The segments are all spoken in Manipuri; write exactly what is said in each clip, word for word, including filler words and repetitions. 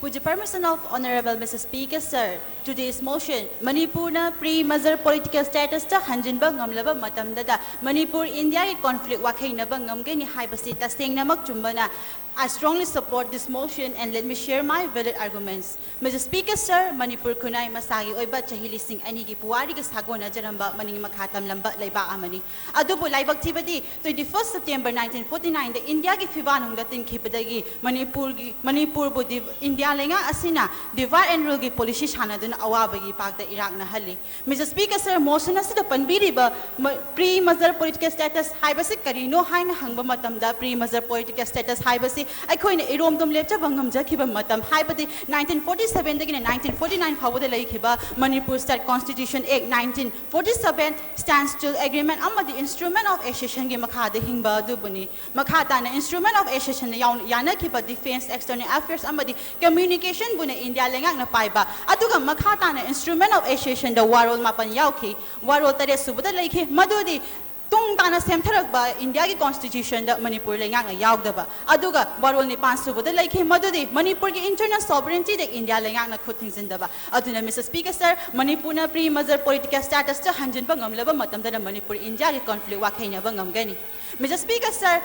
With the permission of Honorable Mister Speaker, sir, today's motion, ꯃꯅꯤꯄꯨꯔꯅ pre-merger political status ꯇ ꯍꯟꯖꯤꯟꯕ ꯉꯝꯂꯕ ꯃꯇꯝꯗꯗ ꯃꯅꯤꯄꯨꯔ ꯏꯟꯗꯤꯌꯥꯒꯤ conflict ꯋꯥꯈꯩꯅꯕ ꯉꯝꯒꯅꯤ ꯍꯥꯏꯕꯁꯤ ꯇꯁꯦꯡꯅꯃꯛ ꯆꯨꯝꯕꯅ꯫ I strongly support this motion and let me share my valid arguments. Mister Speaker, sir, Manipur ꯈꯨꯟꯅꯥꯏ ꯃꯁꯥꯒꯤ ꯑꯣꯏꯕ ꯆꯍꯤ ꯂꯤꯁꯤꯡ ꯑꯅꯤꯒꯤ ꯄꯨꯋꯥꯔꯤꯒ ꯁꯥꯒꯣꯟꯅꯖꯔꯝꯕ ꯃꯅꯤꯡ ꯃꯈꯥ ꯇꯝꯂꯝꯕ ꯂꯩꯕꯥꯛ ꯑꯃꯅꯤ꯫ ꯑꯗꯨꯕꯨ ꯂꯥꯏꯕꯛ ꯊꯤꯕꯗꯤ twenty first September nineteen forty nine ꯗ ꯏꯟꯗꯤꯌꯥꯒꯤ ꯐꯤꯕꯥꯛꯅꯨꯡꯗ ꯇꯤꯟꯈꯤꯕꯗꯒꯤ ꯃꯅꯤꯄꯨꯔꯒꯤ, ꯃꯅꯤꯄꯨꯔꯕꯨ ꯗꯤ-, ꯏꯟꯗꯤꯌꯥ ꯂꯩꯉꯥꯛ ꯑꯁꯤꯅ divide and rule ꯒꯤ policy ꯁꯥꯟꯅꯗꯨꯅ ꯑꯋꯥꯕꯒꯤ ꯄꯥꯛꯇ ꯏꯔꯥꯛꯅꯍꯜꯂꯤ꯫ Mister Speaker, sir, motion ꯑꯁꯤꯗ ꯄꯟꯕꯤꯔꯤꯕ ꯃ-, pre-merger political status ꯍꯥꯏꯕꯁꯤ ꯀꯔꯤꯅꯣ ꯍꯥꯏꯅ ꯍꯪꯕ ꯃꯇꯝꯗ, pre-merger political status ꯍꯥꯏꯕꯁꯤ ꯑꯩꯈꯣꯏꯅ ꯏꯔꯣꯝꯗꯣꯝ ꯂꯦꯞꯆꯕ ꯉꯝꯖꯈꯤꯕ ꯃꯇꯝ, ꯍꯥꯏꯕꯗꯤ nineteen forty seven ꯗꯒꯤꯅ nineteen forty nine ꯐꯥꯎꯕꯗ ꯂꯩꯈꯤꯕ Manipur State Constitution Act nineteen forty seven, Standstill Agreement ꯑꯃꯗꯤ Instrument of Accession ꯒꯤ ꯃꯈꯥꯗ ꯍꯤꯡꯕ ꯑꯗꯨꯕꯨꯅꯤ꯫ ꯃꯈꯥ ꯇꯥꯅ Instrument of Accession ꯅ ꯌꯥꯎ-, ꯌꯥꯅꯈꯤꯕ Defence, External Affairs ꯑꯃꯗꯤ Communication ꯕꯨꯅ ꯏꯟꯗꯤꯌꯥ ꯂꯩꯉꯥꯛꯅ ꯄꯥꯏꯕ꯫ ꯑꯗꯨꯒ ꯃꯈꯥ ꯇꯥꯅ Instrument of Accession ꯗ ꯋꯥꯔꯣꯜ ꯃꯥꯄꯟ ꯌꯥꯎꯈꯤ꯫ ꯋꯥꯔꯣꯜ ꯇꯔꯦꯠ ꯁꯨꯕꯗ ꯂꯩꯈꯤ, ꯃꯗꯨꯗꯤ ꯇꯨꯡ ꯇꯥꯅ ꯁꯦꯝꯊꯔꯛꯄ ꯏꯟꯗꯤꯌꯥꯒꯤ Constitution ꯗ ꯃꯅꯤꯄꯨꯔ ꯂꯩꯉꯥꯛꯅ ꯌꯥꯎꯗꯕ꯫ ꯑꯗꯨꯒ ꯋꯥꯔꯣꯜ ꯅꯤꯄꯥꯟ ꯁꯨꯕꯗ ꯂꯩꯈꯤ, ꯃꯗꯨꯗꯤ ꯃꯅꯤꯄꯨꯔꯒꯤ internal sovereignty ꯗ ꯏꯟꯗꯤꯌꯥ ꯂꯩꯉꯥꯛꯅ ꯈꯨꯠ ꯊꯤꯡꯖꯤꯟꯗꯕ꯫ ꯑꯗꯨꯅ Mister Speaker, sir, ꯃꯅꯤꯄꯨꯔꯅ pre-merger political status ꯇ ꯍꯟꯖꯤꯟꯕ ꯉꯝꯂꯕ ꯃꯇꯝꯗꯅ ꯃꯅꯤꯄꯨꯔ ꯏꯟꯗꯤꯌꯥꯒꯤ conflict ꯋꯥꯈꯩꯅꯕ ꯉꯝꯒꯅꯤ꯫ Mister Speaker, sir,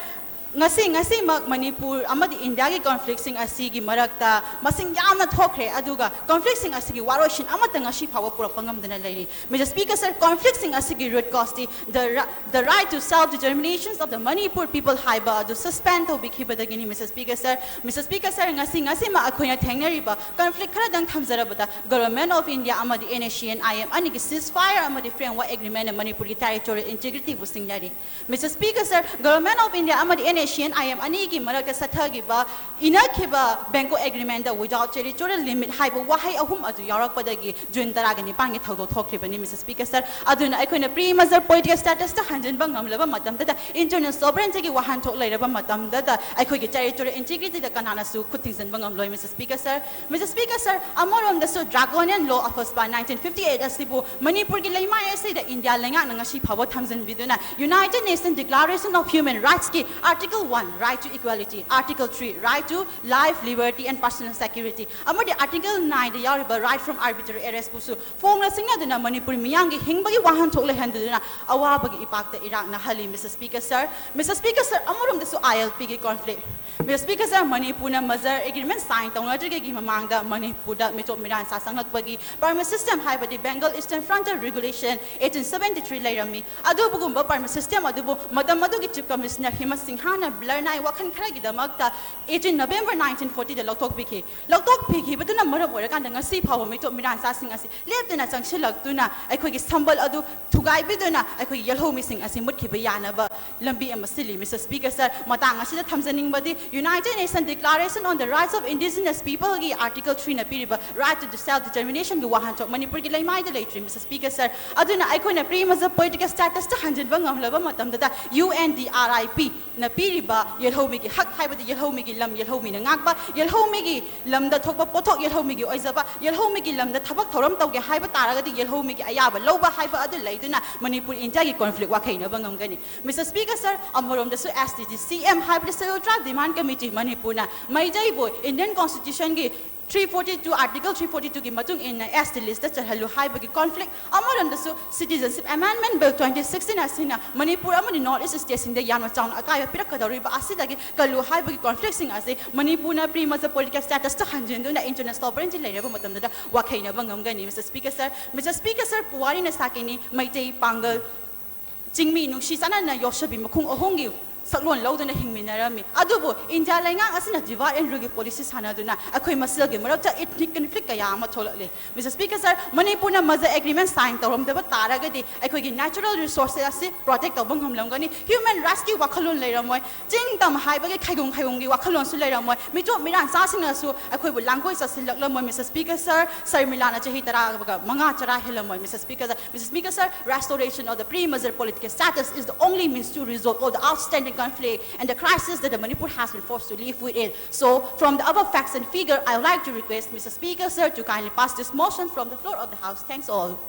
ꯉꯁꯤ, ꯉꯁꯤꯃꯛ ꯃꯅꯤꯄꯨꯔ ꯑꯃꯗꯤ ꯏꯟꯗꯤꯌꯥꯒꯤ conflict ꯁꯤꯡ ꯑꯁꯤꯒꯤ ꯃꯔꯛꯇ ꯃꯁꯤꯡ ꯌꯥꯝꯅ ꯊꯣꯛꯈ꯭ꯔꯦ, ꯑꯗꯨꯒ conflict ꯁꯤꯡ ꯑꯁꯤꯒꯤ ꯋꯥꯔꯣꯏꯁꯤꯟ ꯑꯃꯠꯇ ꯉꯁꯤ ꯐꯥꯎꯕ ꯄꯨꯔꯛꯄ ꯉꯝꯗꯅ ꯂꯩꯔꯤ꯫ Mister Speaker, sir, conflict ꯁꯤꯡ ꯑꯁꯤꯒꯤ root cause T the ri-, the right to self determinations of the Manipur people ꯍꯥꯏꯕ ꯑꯗꯨ suspend ꯇꯧꯕꯤꯈꯤꯕꯗꯒꯤꯅꯤ, Mister Speaker, sir꯫ Mister Speaker, sir, ꯉꯁꯤ, ꯉꯁꯤꯃꯛ ꯑꯩꯈꯣꯏꯅ ꯊꯦꯡꯅꯔꯤꯕ conflict ꯈꯔꯗꯪ ꯊꯝꯖꯔꯕꯗ, Government of India ꯑꯃꯗꯤ N S C N I M ꯑꯅꯤꯒꯤ ceasefire ꯑꯃꯗꯤ framework agreement ꯅ ꯃꯅꯤꯄꯨꯔꯒꯤ territorial integrity ꯕꯨ ꯁꯤꯡꯅꯔꯤ꯫ Mister Speaker, sir, Government of India ꯑꯃꯗꯤ N S C N I M ꯑꯅꯤꯒꯤ ꯃꯔꯛꯇ ꯆꯠꯊꯈꯤꯕ, ꯏꯅꯈꯤꯕ Bangkok Agreement ꯗ without territorial limit ꯍꯥꯏꯕ ꯋꯥꯍꯩ ꯑꯍꯨꯝ ꯑꯗꯨ ꯌꯥꯎꯔꯛꯄꯗꯒꯤ June ꯇꯔꯥꯒ ꯅꯤꯄꯥꯟꯒꯤ ꯊꯧꯗꯣꯛ ꯊꯣꯛꯈ꯭ꯔꯤꯕꯅꯤ, Mister Speaker, sir꯫ ꯑꯗꯨꯅ ꯑꯩꯈꯣꯏꯅ pre-merger political status ꯇ ꯍꯟꯖꯤꯟꯕ ꯉꯝꯂꯕ ꯃꯇꯝꯗꯗ internal sovereignty ꯒꯤ ꯋꯥꯍꯟꯊꯣꯛ ꯂꯩꯔꯕ ꯃꯇꯝꯗꯗ ꯑꯩꯈꯣꯏꯒꯤ territorial integrity ꯗ ꯀꯅꯥꯅꯁꯨ ꯈꯨꯠ ꯊꯤꯡꯖꯤꯟꯕ ꯉꯝꯂꯣꯏ, Mister Speaker, sir꯫ Mister Speaker, sir, ꯑꯃꯔꯣꯝꯗꯁꯨ Draconian Law of Aspire nineteen fifty eight ꯑꯁꯤꯕꯨ ꯃꯅꯤꯄꯨꯔꯒꯤ ꯂꯩꯃꯥꯏ ꯑꯁꯤꯗ ꯏꯟꯗꯤꯌꯥ ꯂꯩꯉꯥꯛꯅ ꯉꯁꯤ ꯐꯥꯎꯕ ꯊꯝꯖꯤꯟꯕꯤꯗꯨꯅ United Nations Declaration of Human Rights ꯀꯤ Article Article one, right to equality. Article three, right to life, liberty and personal security. ꯑꯃꯗꯤ Article nineꯗ ꯌꯥꯎꯔꯤꯕ right from arbitrary arrestꯄꯨꯁꯨ ꯐꯣꯡꯅ ꯁꯤꯡꯅꯗꯨꯅ ꯃꯅꯤꯄꯨꯔ ꯃꯤꯌꯥꯝꯒꯤ ꯍꯤꯡꯕꯒꯤ ꯋꯥꯍꯟꯊꯣꯛ ꯂꯩꯍꯟꯗꯨꯅ ꯑꯋꯥꯕꯒꯤ ꯏꯄꯥꯛꯇ ꯏꯔꯥꯛꯅꯍꯜꯂꯤ꯫ Mister Speaker sir, Mister Speaker sir, ꯑꯃꯔꯣꯝꯗꯁꯨ ILPꯒꯤ conflict꯫ Mister Speaker sir, ꯃꯅꯤꯄꯨꯔꯅ merger agreement sign ꯇꯧꯅꯗ꯭ꯔꯤꯉꯩꯒꯤ ꯃꯃꯥꯡꯗ ꯃꯅꯤꯄꯨꯔꯗ ꯃꯤꯇꯣꯞ ꯃꯤꯔꯥꯟ ꯆꯥꯁꯪꯂꯛꯄꯒꯤ permit system ꯍꯥꯏꯕꯗꯤ Bengal Eastern Frontier Regulation eighteen seventy three ꯂꯩꯔꯝꯃꯤ꯫ ꯑꯗꯨꯒꯨꯝꯕ permit system ꯑꯗꯨꯕꯨ ꯃꯇꯝ ꯑꯗꯨꯒꯤ Chief Commissioner ꯍꯤꯃꯟ ꯁꯤꯡꯍꯅ ꯕ꯭ꯂꯔꯅꯥꯏ ꯋꯥꯈꯜ ꯈꯔꯒꯤꯗꯃꯛꯇ eighteen November nineteen fortyꯗ ꯂꯧꯊꯣꯛꯄꯤꯈꯤ꯫ ꯂꯧꯊꯣꯛꯄꯤꯈꯤꯕꯗꯨꯅ ꯃꯔꯝ ꯑꯣꯏꯔꯀꯥꯟꯗ ꯉꯁꯤ ꯐꯥꯎꯕ ꯃꯤꯇꯣꯞ ꯃꯤꯔꯥꯟꯆꯥꯁꯤꯡ ꯑꯁꯤ ꯂꯦꯞꯇꯅ ꯆꯪꯁꯤꯜꯂꯛꯇꯨꯅ ꯑꯩꯈꯣꯏꯒꯤ ꯁꯝꯕꯜ ꯑꯗꯨ ꯊꯨꯒꯥꯏꯕꯤꯗꯨꯅ ꯑꯩꯈꯣꯏꯒꯤ ꯌꯦꯜꯍꯧꯃꯤꯁꯤꯡ ꯑꯁꯤ ꯃꯨꯠꯈꯤꯕ ꯌꯥꯅꯕ ꯂꯝꯕꯤ ꯑꯃ ꯁꯤꯜꯂꯤ꯫ Mister Speaker sir, ꯃꯇꯥꯡ ꯑꯁꯤꯗ ꯊꯝꯖꯅꯤꯡꯕꯗꯤ United Nations Declaration on the Rights of Indigenous Peopleꯒꯤ Article threeꯅ ꯄꯤꯔꯤꯕ right to self determinationꯒꯤ ꯋꯥꯍꯟꯊꯣꯛ ꯃꯅꯤꯄꯨꯔꯒꯤ ꯂꯩꯃꯥꯏꯗ ꯂꯩꯇ꯭ꯔꯤ꯫ Mister Speaker sir, ꯑꯗꯨꯅ ꯑꯩꯈꯣꯏꯅ pre-merger political statusꯇ ꯍꯟꯖꯤꯟꯕ ꯉꯝꯂꯕ ꯃꯇꯝꯗꯗ UNDRIPꯅ ꯄꯤꯔꯤꯕ ꯌꯦꯜꯍꯧꯃꯤꯒꯤ ꯍꯛ ꯍꯥꯏꯕꯗꯤ ꯌꯦꯜꯍꯧꯃꯤꯒꯤ ꯂꯝ, ꯌꯦꯜꯍꯧꯃꯤꯅ ꯉꯥꯛꯄ, ꯌꯦꯜꯍꯧꯃꯤꯒꯤ ꯂꯝꯗ ꯊꯣꯛꯄ ꯄꯣꯠꯊꯣꯛ ꯌꯦꯜꯍꯧꯃꯤꯒꯤ ꯑꯣꯏꯖꯕ, ꯌꯦꯜꯍꯧꯃꯤꯒꯤ ꯂꯝꯗ ꯊꯕꯛ ꯊꯧꯔꯝ ꯇꯧꯒꯦ ꯍꯥꯏꯕ ꯇꯥꯔꯒꯗꯤ ꯌꯦꯜꯍꯧꯃꯤꯒꯤ ꯑꯌꯥꯕ ꯂꯧꯕ ꯍꯥꯏꯕ ꯑꯗꯨ ꯂꯩꯗꯨꯅ ꯃꯅꯤꯄꯨꯔ ꯏꯟꯗꯤꯌꯥꯒꯤ conflict ꯋꯥꯈꯩꯅꯕ ꯉꯝꯒꯅꯤ꯫ Mister Speaker sir, ꯑꯃꯔꯣꯝꯗꯁꯨ STDCM ꯍꯥꯏꯕꯗꯤ Scheduled Tribe Demand Committee ꯃꯅꯤꯄꯨꯔꯅ ꯃꯩꯇꯩꯕꯨ Indian Constitutionꯒꯤ three forty two, Article three forty twoꯒꯤ ꯃꯇꯨꯡ ꯏꯟꯅ ST listꯇ ꯆꯜꯍꯜꯂꯨ ꯍꯥꯏꯕꯒꯤ conflict, ꯑꯃꯔꯣꯝꯗꯁꯨ Citizenship Amendment Bill twenty sixteen ꯑꯁꯤꯅ ꯃꯅꯤꯄꯨꯔ ꯑꯃꯗꯤ North East stateꯁꯤꯡꯗ ꯌꯥꯝꯅ ꯆꯥꯎꯅ ꯑꯀꯥꯏꯕ ꯄꯤꯔꯛꯀꯗꯧꯔꯤꯕ ꯑꯁꯤꯗꯒꯤ ꯀꯜꯂꯨ ꯍꯥꯏꯕꯒꯤ conflictꯁꯤꯡ ꯑꯁꯤ ꯃꯅꯤꯄꯨꯔꯅ pre-merger political statusꯇ ꯍꯟꯖꯤꯟꯗꯨꯅ international sovereignty ꯂꯩꯔꯕ ꯃꯇꯝꯗꯨꯗ ꯋꯥꯈꯩꯅꯕ ꯉꯝꯒꯅꯤ꯫ Mister Speaker sir, Mister Speaker sir, ꯄꯨꯋꯥꯔꯤꯅ ꯁꯥꯀꯤꯅꯤ, Meitei, ꯄꯥꯡꯒꯜ, ꯆꯤꯡꯃꯤ ꯅꯨꯡꯁꯤ ꯆꯥꯟꯅꯅ ꯌꯣꯠꯁꯕꯤ ꯃꯈꯣꯡ ꯑꯍꯨꯝꯒꯤ ꯁꯛꯂꯣꯟ ꯂꯧꯗꯨꯅ ꯍꯤꯡꯃꯤꯟꯅꯔꯝꯃꯤ꯫ ꯑꯗꯨꯕꯨ ꯏꯟꯗꯤꯌꯥ ꯂꯩꯉꯥꯛ ꯑꯁꯤꯅ divide and ruleꯒꯤ policy ꯁꯥꯟꯅꯗꯨꯅ ꯑꯩꯈꯣꯏ ꯃꯁꯦꯜꯒꯤ ꯃꯔꯛꯇ ethnic conflict ꯀꯌꯥ ꯑꯃ ꯊꯣꯛꯂꯛꯂꯤ꯫ Mister Speaker sir, ꯃꯅꯤꯄꯨꯔꯅ merger agreement sign ꯇꯧꯔꯝꯗꯕ ꯇꯥꯔꯒꯗꯤ ꯑꯩꯈꯣꯏꯒꯤ natural resources ꯑꯁꯤ protect ꯇꯧꯕ ꯉꯝꯂꯝꯒꯅꯤ, human rightsꯀꯤ ꯋꯥꯈꯜꯂꯣꯟ ꯂꯩꯔꯝꯃꯣꯏ, ꯆꯤꯡ ꯇꯝ ꯍꯥꯏꯕꯒꯤ ꯈꯩꯒꯨꯝ ꯈꯩꯒꯨꯝꯒꯤ ꯋꯥꯈꯜꯂꯣꯟꯁꯨ ꯂꯩꯔꯝꯃꯣꯏ, ꯃꯤꯇꯣꯞ ꯃꯤꯔꯥꯟꯆꯥꯁꯤꯡꯅꯁꯨ ꯑꯩꯈꯣꯏꯕꯨ ꯂꯥꯡꯒꯣꯏ ꯆꯠꯁꯤꯜꯂꯛꯂꯝꯃꯣꯏ꯫ Mister Speaker sir, ꯁꯔꯃꯤꯂꯥꯅ ꯆꯍꯤ ꯇꯔꯥꯒ ꯃꯉꯥ ꯆꯔꯥ ꯍꯦꯜꯂꯝꯃꯣꯏ꯫ Mister Speaker sir, Mister Speaker sir, restoration of the pre-merger political status is the only means to resolve all the outstanding conflict and the crisis that the Manipur has been forced to live within. So, from the above facts and figure, I would like to request Mister Speaker sir to kindly pass this motion from the floor of the House. Thanks all.